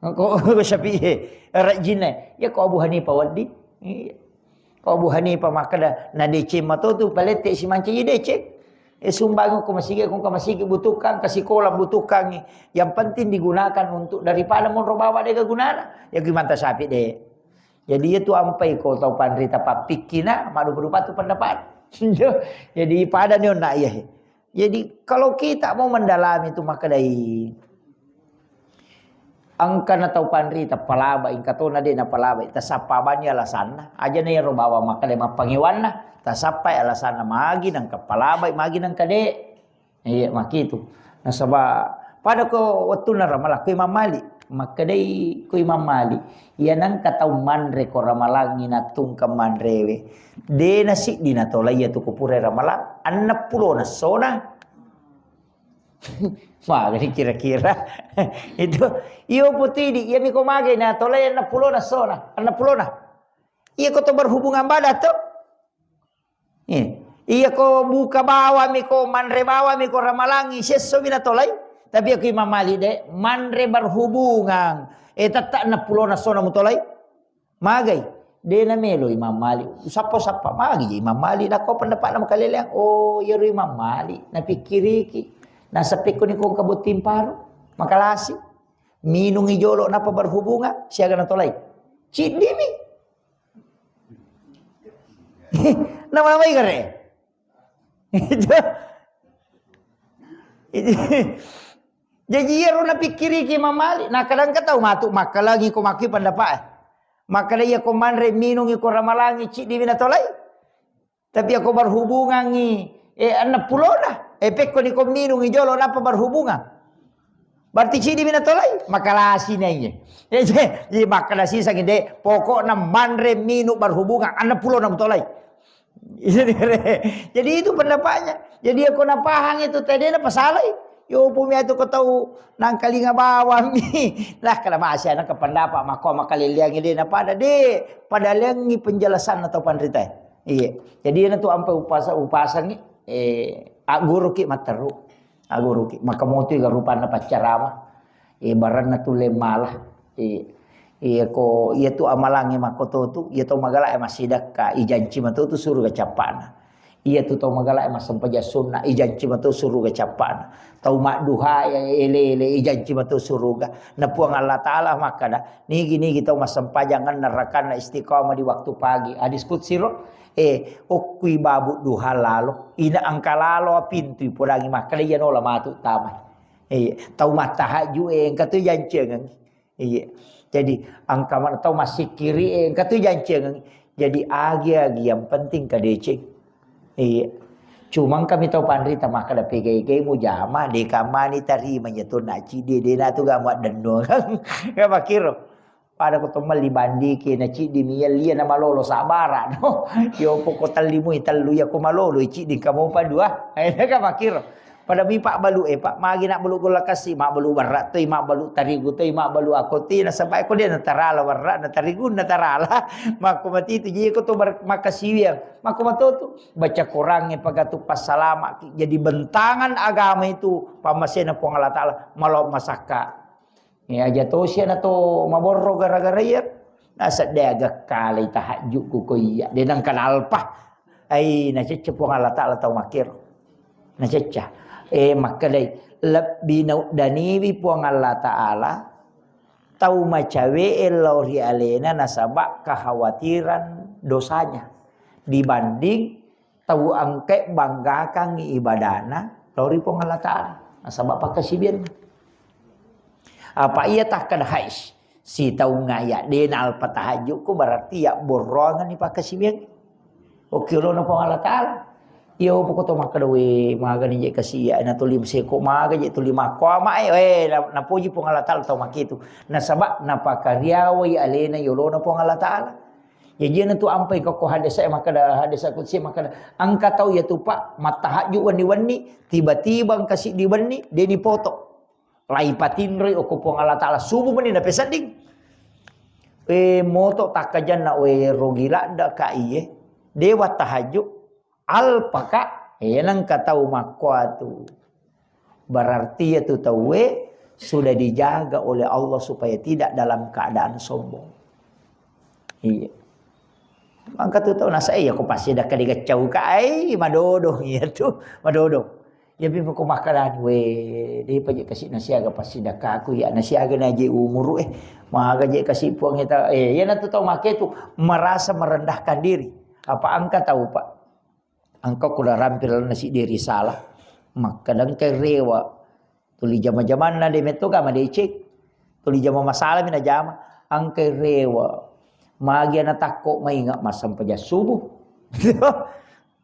Ko, ko Syafi'i, rajinna. Ya ko Abu Hanifah wedding. Iya. Ko Abu Hanifah makkeda, na deceng mato tu palette si mancaji deceng. Eh, sumbang ko masigi, ko masigi butuhkan, ke sekolah butuhkan. Yang penting digunakan untuk daripada monro bawa de gunana. Ya gimana Syafi'i de. Jadi itu ampai ko tau panrita pappikkina, maddupa-dupa tu pendapat. Jadi pada ni onna iya. Jadi kalau kita mau mendalami tu makkedai engka na tau panrita palabai, engka tona de na palabai, tasappa bani alasanna. Aja na iyaro bawa makkedai mappangewanna, tasappai alasanna magi nangka palabai, magi nangka de. Iya, makkitu. Nasaba pada ko wettunna Ramalang, ko Imam Malik, makkedai ko Imam Malik, iya nengka tau manre ko Ramalangngi nattungkeng manrewe. De na siddi natolai iya tu ko pura Ramalang, enneng pulo na essona. Magani kira-kira. Itu, iyo putidi, iya miko magai natolai enneng pulo na essona, enneng pulo na. Iya ko to berhubungan badan to. Iya. Iya ko buka bawami ko manre bawami ko Ramalangngi siesso mi natolai. Tapi aku Imam Malik de manre berhubungan. Eh, tetta enneng pulo na essona mutolai. Magai. De na melo Imam Malik. Usappa-usappa magi je Imam Malik. Nako pendapatna makaleleang. Oh, iyaro Imam Malik. Napikkiriki. Nasapekko ni ko engka botting paru. Makalasi. Minungi jolo napa berhubungan. Siaga natolai. Ciddimi. Nama-namai gare. Itu. Itu. Jadi iyaro napikkiriki Imam Malik. Nah, kadang ka tau matu makkalangi ko makki pendapat. Makkeda iya ko manre minungi ko Ramalangngi ciddi mi natolai. Tapi ako berhubungangi eh enneng pulona. Eh pekko ni ko minungi jolo napa berhubungan. Berarti cidi mi natolai, makalasi naiye. Jadi makalasi sangi de, pokokna manre minu berhubungan, anna pulo na mutolai. Jadi itu pendapatnya. Jadi aku napahang itu tadi na pasalai. Yo pumi itu kau tahu nangkalinga bawang mi. Lah kalau masih anak ke pendapat mako makaliliang de na pada de, pada lengi penjelasan atau panrita. Iya. Jadi itu ampe upasa upasangi eh aguru ki materu. Aguruki, maka motu ga rupanna paccarama. Eh, baranna tulle mala. Eh, iya ko, iya tu amalangnge makkoto tu, iya tau magala e massidakka, ijanci mato tu suruga cappana. Iya tu tau magala e massempajang sunna, ijanci mato suruga cappana. Tau madduha ya ele-ele, ijanci mato suruga. Na Puang Allah Taala makkada, nigi-nigi tau massempajang anna rakanna istiqamah di waktu pagi. Hadis qudsi ro, Eh, okkui babu duha lalo, ina engka lalo pintu ipodangi makkeda iya nola matu tamai. Eh, tau mattahajju, eh, engka tu jancengeng. Iya. Jadi, engka mana tau massikkiri, eh, engka tu jancengeng. Jadi, agi-agi yang penting kadeceng. Iya. Cuma kami tau panrita makkeda pegai-gai mujama, de kamani tarima nyetunna cidi, de natu gamu addennuang. Ya pakiro. Pada ko to melli bandiki na ciddi mi yellia na malolo sabara no. Yo poko telli mui tellu ya ko malolo ciddi kamu pa dua. Akhirnya ka makiro. Pada mi pak balu e pak magi nak balu gola kasi mak balu barak toi mak balu tarigu toi mak balu akoti na sabai ko dia na tarala barak na tarigu na tarala. Mako mati tu je ko to bar- makasiwiang mako mato tu baca Quran e pagatu passalama ki jadi bentangan agama itu pamasena Puang Allah Taala malo masakka. Eh, aja tosi ana to maborro gara-gara iya. Naseddé aga kalai tahajju'ku ko iya. Dé nengka nalpa. Ai, nacecce Puang Allah Taala tau makkero. Nacecca. Eh, makkedai, lebbi nauddaniwi Puang Allah Taala tau macawe'e lao ri alena nasaba kekhawatiran dosanya dibanding tau engkae banggakangngi ibadana lao ri Puang Allah Taala nasaba pakkasiwianna. Apa iya takkeda hais sitaungnga iya de nalpa tahajju'ku berarti iya borroangenni pakkasiwiang. Oke olona Puang Allah Taala. Iya poko to makkeda we magani je kasi iya na tuli seko maga je tuli makko ama e we na- napoji Puang Allah Taala tau makitu. Nasaba napakariawai alena yolona Puang Allah Taala. Jaji iyana tu ampai ko, ko hadis e makkeda, hadis qudsi makkeda, engka tau iya tu, Pak, mattahajju wenni-wenni, tiba-tiba engka siddi wenni, de nipoto. Lai patinroi okko Puang Allah Taala, subuh meni napesedding. Eh, moto takkajanna, we, rogi ladde ka iye. De wattahajju. Alpaka, eh, nengka tau makkuatu. Berarti iya tu tauwe sudah dijaga oleh Allah supaya tidak dalam keadaan sombong. Iya. Mangka tu tau nasa iya ko pasti dah kali gacau ka ai madodong iya tu, madodong. Ya pi ko makkalani we, de pa je kasi nasiaga pasti dah kaku ya nasiaga na je umuru eh. Maga je kasi puang eta eh, iya na tu tau make tu merasa merendahkan diri. Apa engka tau, Pak? Engka ko rampil na siddi risala. Makkeda engka rewa. Tuli jama-jamanna de metto ga madeceng. Tuli jama masalah mi najama. Engka rewa. Magi ana takko mainga massempajang subuh.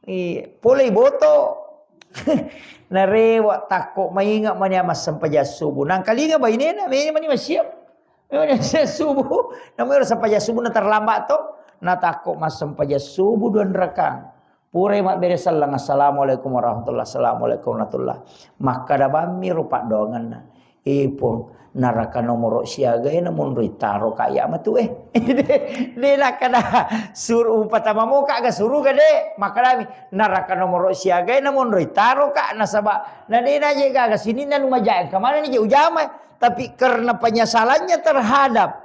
Iya, pole boto. Narewa takko mainga mani massempajang subuh. Nangkalinga bainena, meni mani masiap. Memang dia subuh, namu ero sempajang subuh na terlambat to. Na takko massempajang subuh dua rakang. Purai mabbere selleng, "Assalamualaikum warahmatullah, assalamualaikum warahmatullah." Makkada bammi ro paddoangenna. "Eh, Puang, naraka nomoro siaga e namonroi taro ka iya matu eh." De nakkada suru upatama moka ga suruga de. Makkadami, "Naraka nomoro siaga e namonroi taro ka nasaba na de naje gaga sininna nu majae kamana ni je ujama." Tapi karena penyesalannya terhadap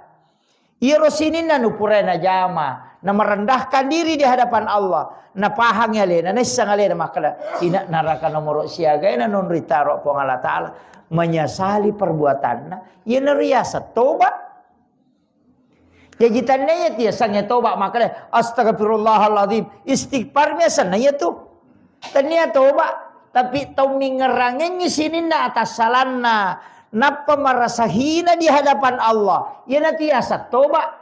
iyaro sininna nu purae najama, na merendahkan diri di hadapan Allah, napahangi alena, naisseng alena makkeda, "Ina naraka nomoro siaga e nanonroi taro Puang Allah Taala." Menyesali perbuatanna, iyanaro riaseng toba. Jaji tania iya tiasengnge toba makkeda, "Astagfirullahaladzim." Istighfar mi asenna iya tu. Tania toba, tapi tau mingerangengngi sininna atassalanna, nappa marasa hina di hadapan Allah, iyanatu yaseng toba.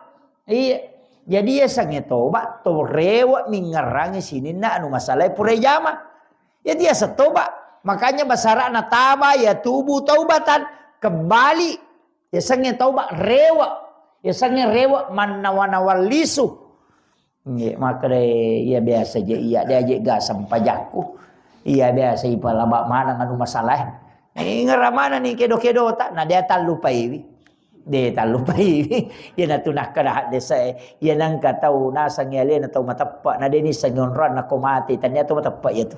Iya. Jadi yasengnge toba, to rewe mingerangi sininna anu masalae pura jama. Iya tiaseng toba. Makanya basara'na taba yatubu taubatan. Kebali, yasengnge tauba rewe', yasengnge rewe' mannawa-nawa lisu. Nggih, makkeda, "Iya biasa je iya, de' aje ga sempajakku. Iya biasa ipalaba maneng anu masalah." Ingerra maneng ni kedo-kedota, na de' tallupaiwi. De' tallupaiwi. Iyanatu nakkeda haddese'e, iya nengka tau nasengngi alena tau mateppe', na de' nissengngi onroanna ko mate, tania tau mateppe' iyatu.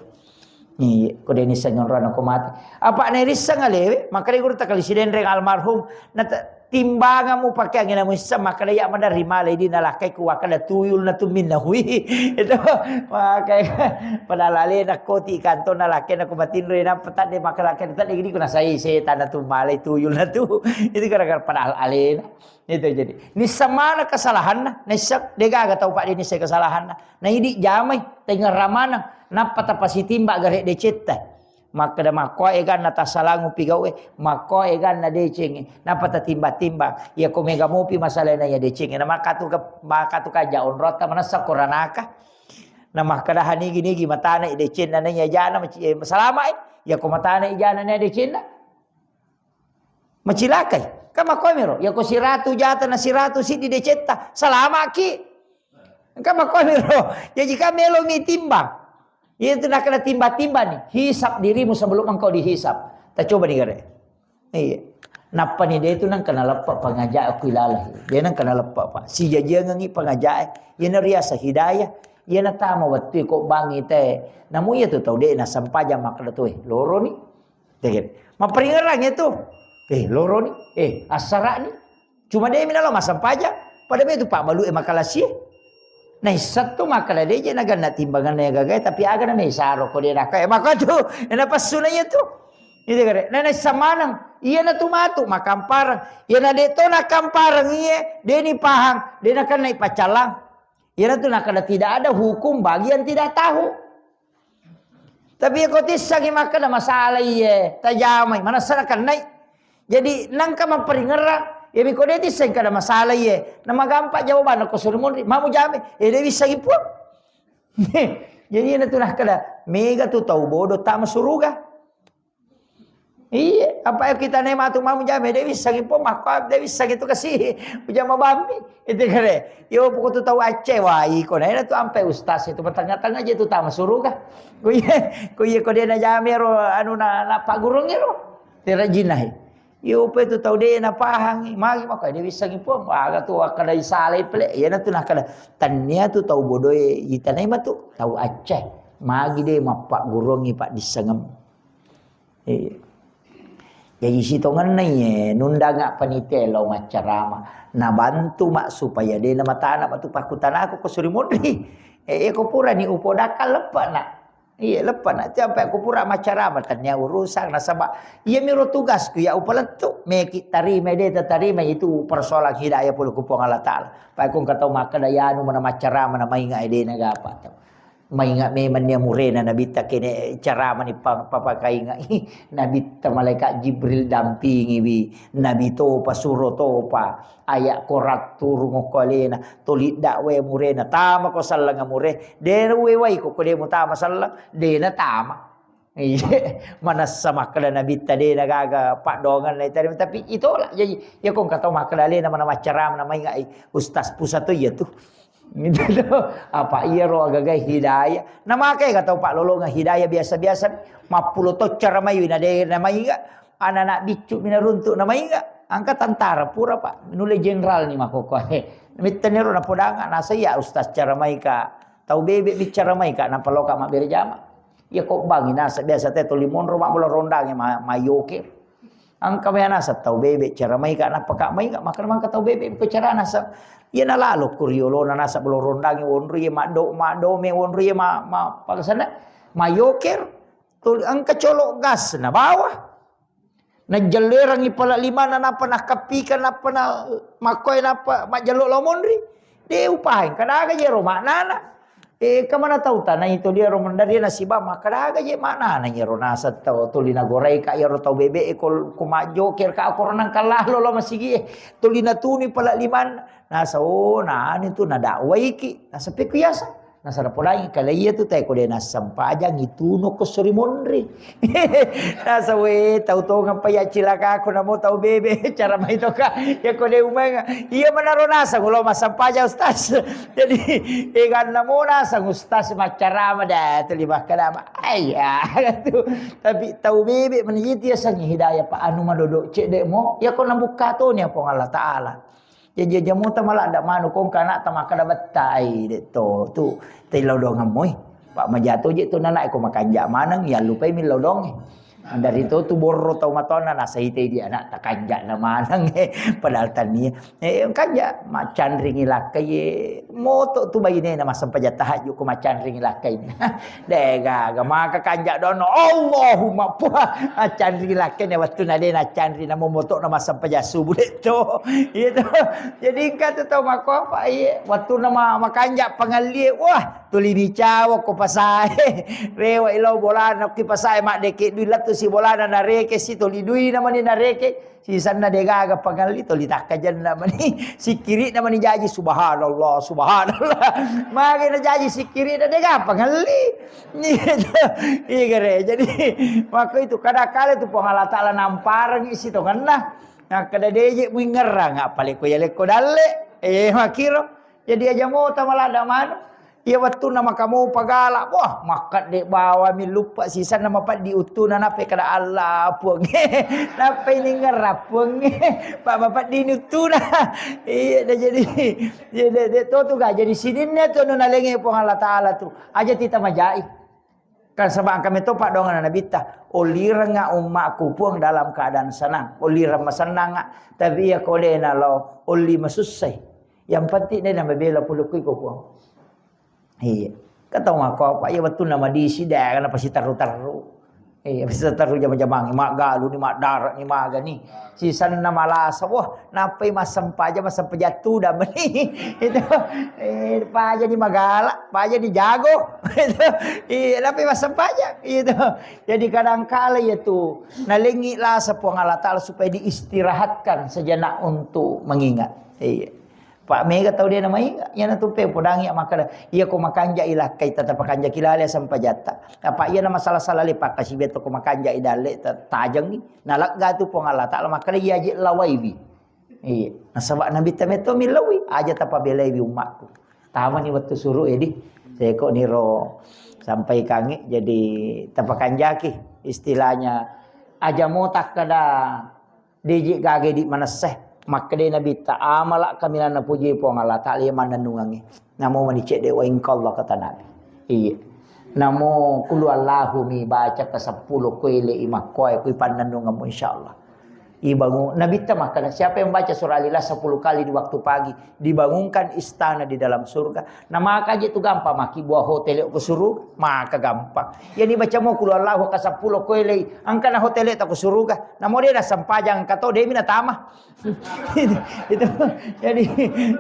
Iya, ko de' nissengngi onroanna ko mate. Apa' nairisseng alewe, makkeda gurutta Kali Sidenreng almarhum, na te-, timbangan mupakeangngi namuisseng, makkeda iya' maderri malai di nalakkai ku wakkeda tuyul na tu minna hui. Itu, makanya padahal alena koti kantong nalakkena ku matinro, nappa tadde' makkeda lakkena tadde' gini ku nasai setan na tu malai tuyul na tu. Itu gara-gara padahal alena. Itu jadi. Nisseng maneng kesalahanna, nisseng, de' gaga tau pa' de' nisseng kesalahanna. Na idi' jamai, tengngerra maneng, nappa tapasitimba gare' decetta. Makkeda makkoe ganna tassalangupi gau'e, makkoe ganna decengnge, nappa tatimba-timba. Iya ko mega mopi masalahna iya decengnge, na makkatu ke-, makkatu kaja onrotta manessa koranaka. Na makkeda hanigi-nigi matana i decenna na iya jana maci-, eh, salama i. Iya ko matana i jana na iya decenna. Macilakai. Kan makkoe miro. Iya ko siratu jata na siratu siddi decetta. Salamaki. Kan makkoe miro. Jaji kan melo mi timbang. Iya tu nakkeda timba-timba ni. Hisab dirimu sebelum engkau dihisab. Ta coba ni gare. Iya. Nappa ni de' tu nengka naleppa pangaja' aku ilala. De' nengka naleppa, Pak. Sijajiangengi pangaja'. Iya na riasa hidayah. Iya na tama wettu ko bangi te. Namu iya tu tau de' na sempajang makkeda tu, eh, loro ni. Tege. Mapperingerang itu. Eh, loro ni. Eh, assara ni. Cuma de' mi nalo massempajang. Pada me tu pabbalu e makalasie. Naisseng tu makkeda de' je naganna timbanganna iya gagae, tapi aga na mesaro ko de' naka. Eh, maka tu, na passuna iya tu. Itu kare. Na naisseng maneng. Iya na tu matu makampareng. Iya na de' to nakampareng iye, de' ni pahang, de' nakenna i paccalang. Iya na tu nakkeda tidak ada hukum bagi yang tidak tahu. Tapi iya ko tissengi makkeda masalah iye, tajamai, manessa nakennai. Jadi nengka mapperingerang, iya mi ko de' tisseng kada masalah iye, na magampa jawabanna ko suri munri, mamu jame, eh, de' wissengi puang. Jadi iya na tu nakkeda, mega tu tau bodoh tama suruga. Iya, apa iya kita ne matu mamu jame, de' wissengi po makko, de' wissengi tu kasi, ujama bammi. Itu kare. Yo, poko tu tau Aceh, wah, iko na, ina tu ampe ustaz itu, tengah-tengah je tu tama suruga. Ko iya, ko iya, ko de' na jame ro, anu na, na pagurung ro. Tera jinah. Yo, pe tu tau de' na pahang, magi makko, de' wissengi po, aga tu, akkada isale pele, iya na tu nakkada, tania tu tau bodoe, itanai matu, tau Aceh. Magi de' mappagurungi paddissengem. Iya. Jaji sitongenna iye nundanga panitia lao maccarama, nabantu ma supaya de' namatana matu pakkutanaku ko suri munri. Eh, iya ko purani upodakka leppe'na. Iya, leppe'na. Tiap ko pura maccarama tania urusang nasaba iya miro tugasku ya upalettu. Meki tarima de' tatarima itu persoalan hidayah pole ku Puang Allah Taala. Pa ko engka tau makkeda yanu mana maccarama na mainga de' nagapa tau. Mainga memang nia murena Nabitta kene carama ni pa-, papakainga. Nabitta malaikat Jibril dampingiwi. Nabi topa, suro topa. Aya Quran turung okko alena. Toli dakwae murena. Tama ko sallenga mure. De' uwewai ko, ko de' mutama sallang. De' natama. Iya, manessa makkeda Nabitta de' nagaga paddoangenna itarima, tapi itolak. Jaji, iya ko engka tau makkeda alena mana maccarama na mainga i Ustaz Pusa to iya tu. Gitu to. Apa iyaro agaga hidayah. Na makai ga tau paklolongang hidayah biasa-biasa, mappulo to caramai na de' na mainga, anak-anak biccu mi naruntuk na mainga, engka tentara pura, Pak. Nulle jenderal ni makkokkoe. Mitteniro napodanga, nasa iya Ustaz caramaika, tau bebe bicara maika, napaloka mabbere jama. Iya ko bangi naseng biasa te tuli monro mabbala rondangnge ma-, mayoke. Engka mea naseng tau bebe cara maika, nappa ka mainga, makkeda mangka tau bebe ko cara naseng. Iya nalalo ko riolona naseng bala rondangnge wonro iya maddo-, maddome wonro iya ma-, ma-, pakasana mayoker. Tuli engka colo gas na bawa. Najellerang i pala limanna, nappa nakkappika, nappa na makkoe, nappa majjello lao monri. De' upaeng, kadaga jero maknana. Eh, kamana tau tanai to liaro mendaria nasiba, makkadaga je maknana iyaro naseng tau tuli nagoraika iyaro tau bebe e ko, ko majjoker ka koronang kallalo lao masigi e. Tuli natuni pala limanna. Nasa, oh, nani tu nadakwaiki. Nasa pekku yasa. Nasaba podangi kale iya tu tae ko de nassempajang itu no ko sori monri. Nasa we tau tongeng pa iya cilaka ko namo tau bebe cara mai to ka. Iya ko de umenga. Iya manaro naseng ulo massempajang ustaz. Jadi eganna mo naseng ustaz maccarama da tu lima kalama. Ayya tu. Tapi tau bebe mani itu ya sangi hidayah pa anu madodo cedde mo. Iya ko nabukka to ni Puang Allah Taala. Jaji aja mota maladda manu kongka anakta makkeda bettai de to tu tei laudongeng moi. Pak majato je tu nanak ko makanja maneng ya lupai mi laudonge. Dari to tu borro tau matonna nasaitai di anakta kanja na maneng eh. Padahal tania eh kanja macanringi lakkai eh. Moto tu baine na massempajang tahajud ko macanringi lakkai. Degaga maka kanja dono Allahumma puha. Macanringi lakkai ne wettu na de na canri na momoto na massempajang subuh de to. Iya to. Jadi engka tu tau makko apa iya wettu na ma- makanja pangallie wah tuli dicawa ko pasae. Rewa ilo bolana ki pasae maddeke dui lettu si bolana nareke si tuli dui na mani nareke. Sisanna degaga pangalli tuli takkajenna mani sikkiri na mani jaji subhanallah subhanallah. Mage na jaji sikkiri na dega pangalli. Iya gare. Jadi makko itu kada kale tu Puang Allah Taala nampareng isi tongenna. Nah, kada deje muingerang apa leko ya leko dalle. Eh makiro. Jadi aja mota maladda manu. Iya wettunna makamopa gala, wah makkedde bawami luppa sisanna mapeddi uttuna nappe kada Allah puang. Nappe ningerra puang. Pak mapeddi ni uttuna. Iya dah jadi. Iya de, de to tu ga jadi sininna tu anu nalenge Puang Allah Taala tu. Aja tita majai. Kan sebab kami to padongan nabitta. Olirenga ummaku puang dalam keadaan senang. Olireng masennanga. Tapi ya kode na lo oli masussai. Yang penting de na mabela pulukku iko puang. Iya. Katau mako apa iya wettunna madisi daerah na pasti terru-terru. Iya, pasti terru jama-jamang, maggalu ni, madara ni, maga ni. Sisanna malasa, wah, napai massempajang, massempajang tudang meni. Itu eh paja ni magala, paja ni jago. Itu iya, napai massempajang. Itu. Jadi kadang kala ya tu nalengi lasa Puang Allah Taala supaya diistirahatkan sejenak untuk mengingat. Iya. Pak mega tau de na mainga, iyana tu pe podangi makkeda, iya ko makanja ilakkai tata pakanja kilale sempajatta. Apa iyana masalah-salah le pakkasibe to ko makanja idalle ta- tajengi. Nalegga tu Puang Allah Taala makkeda iya je lawaiwi. Iya, nasaba Nabi ta meto millawi, aja tapabelaiwi ummakku. Tamani wettu suru edi. Seko niro sampaikangi jadi tapakanjaki istilahnya aja mo takkeda Deje gaga di manesse. Makkeda Nabitta, amala kaminang napuji Puang Allah Taala iya mannennungangnge. Namo mani cedde wa ingka Allah kata Nabi. Iya. Namo kulu Allahu mi baca ke sepuluh koele i makkoe kui pannennunganmu insyaallah. Ibangun Nabitta makkeda, siapa yang baca surah Al-Ikhlas sepuluh kali di waktu pagi, dibangunkan istana di dalam surga. Nah, maka aja tu gampang maki buah hotel ko suruga, maka gampang. Yani baca mo kulu Allahu ke sepuluh koele i, angkana hotel ta ko suruga. Namo de na sempajang kato de mi natama. Itu, itu. Jadi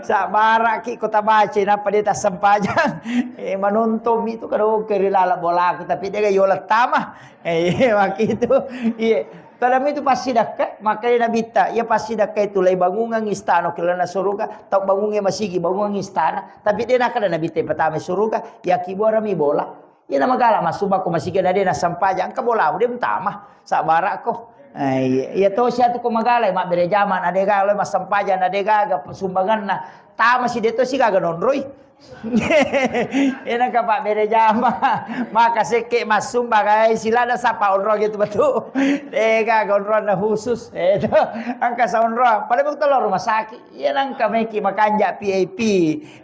sabbaraki kota baca napa de tassempajang. Eh, menonton itu kadang ke ri lala bolaku tapi de yola tama. Eh, iya, maki itu. Iya. Tadami itu pasti dakka, makanya Nabitta, iya pasti dakka itu lai bangungan istana ke lana suruga, tau bangunge masigi, bangungan istana, tapi de nakada Nabitta pertama suruga, ya kibuarami bola. Iya na magala massumba ko masigi na de na sampaja, engka bola de mutama, sabbarako. Eh, iya, iya to sia tu ko magala, mabbere jama na de galo, massampaja na de gaga sumbanganna. Tama si de to si gaga nonroi. Enang ka pabbere jama, maka sekke massumba kai silana sapa onrong itu betul. Ega onrong na khusus. Itu angka sa onrong. Pada betul rumah sakit. Iya nangka meki makanja V I P.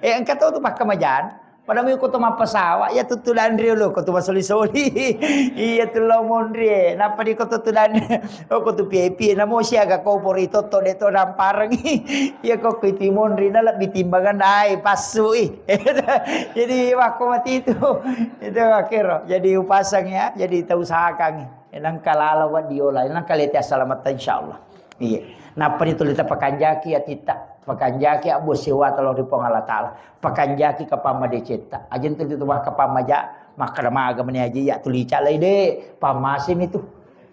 Eh engka to tu pakka majan. Pada mui ko to mappasawa, iya tu tudanri lo ko tu masoli-soli. Iya tu lo monri. Napa di ko to tudanri? Oh, ko tu V I P, namo siaga ko pori totto de to namparengi. Iya ko ko timonri na lebbi timbangan ai passui. Jadi wakko mati itu. Itu akhir. Jadi upasang ya, jadi tau usahakan. Enang kalala wa diola, enang kalete asalamat insyaallah. Iya. Nappa ni tuli tapakanjaki atitta, pakanjaki abbo sewa talo ri Puang Allah Taala, pakanjaki kapamma decetta. Ajeng tuli tu kapamma ja, makkada maga meni aja ya tuli calai de, pammasemi tu.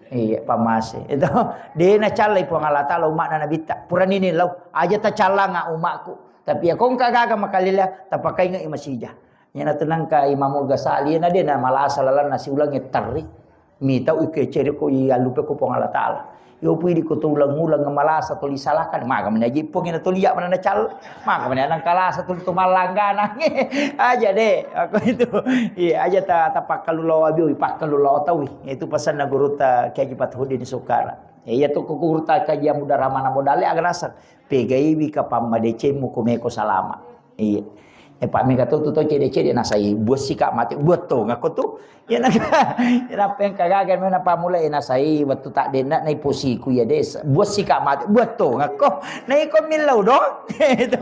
Iya, pammase. Itu de nacallai Puang Allah Taala umma'na Nabitta. Purani ni lau, aja tacallanga umma'ku. Tapi ya kongka gaga makalila, tapakainga i masija. Iyana tenangka Imamul Ghazali, iyana de' namalasa lalanna siulang terri. Mita uke cere ko i allupe ko Puang Allah Ta'ala. Yo pui di ko to ulang-ulang malasa to lisalahkan, maka mena jippo ngena to liya mana na cal, maka mena nang kalasa to, to mallanggana. Aja de', aku itu. Iya, aja ta, ta pakkalulo abi, pakkalulo tawi. Itu pesanna gurutta Kiai Haji Fathuddin Sukara. Iya to ko gurutta Kiai Haji Muda Ramana modale aga naseng. Pegaiwi kapang madecengmu, ko meko salama. Iya. E, Pak, mega to tu to cede-cede nasai, buat sika mate, buat to ngako tu. Ya, na, ya, napeng kagaga mena pamula, e, nasai, wettu tak de'na nai posiku ya, des. Buat sika mate, buat to ngako. Nah, iko millau dong. Itu.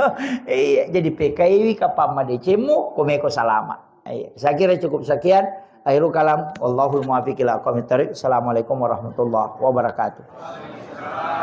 Iya, jadi pegaiwi kapang madecengmu, ko meko salama. Iya. Saya kira cukup sekian. Akhirul kalam. Wallahul muwaffiq ila aqwamit thariq. Assalamualaikum warahmatullahi wabarakatuh.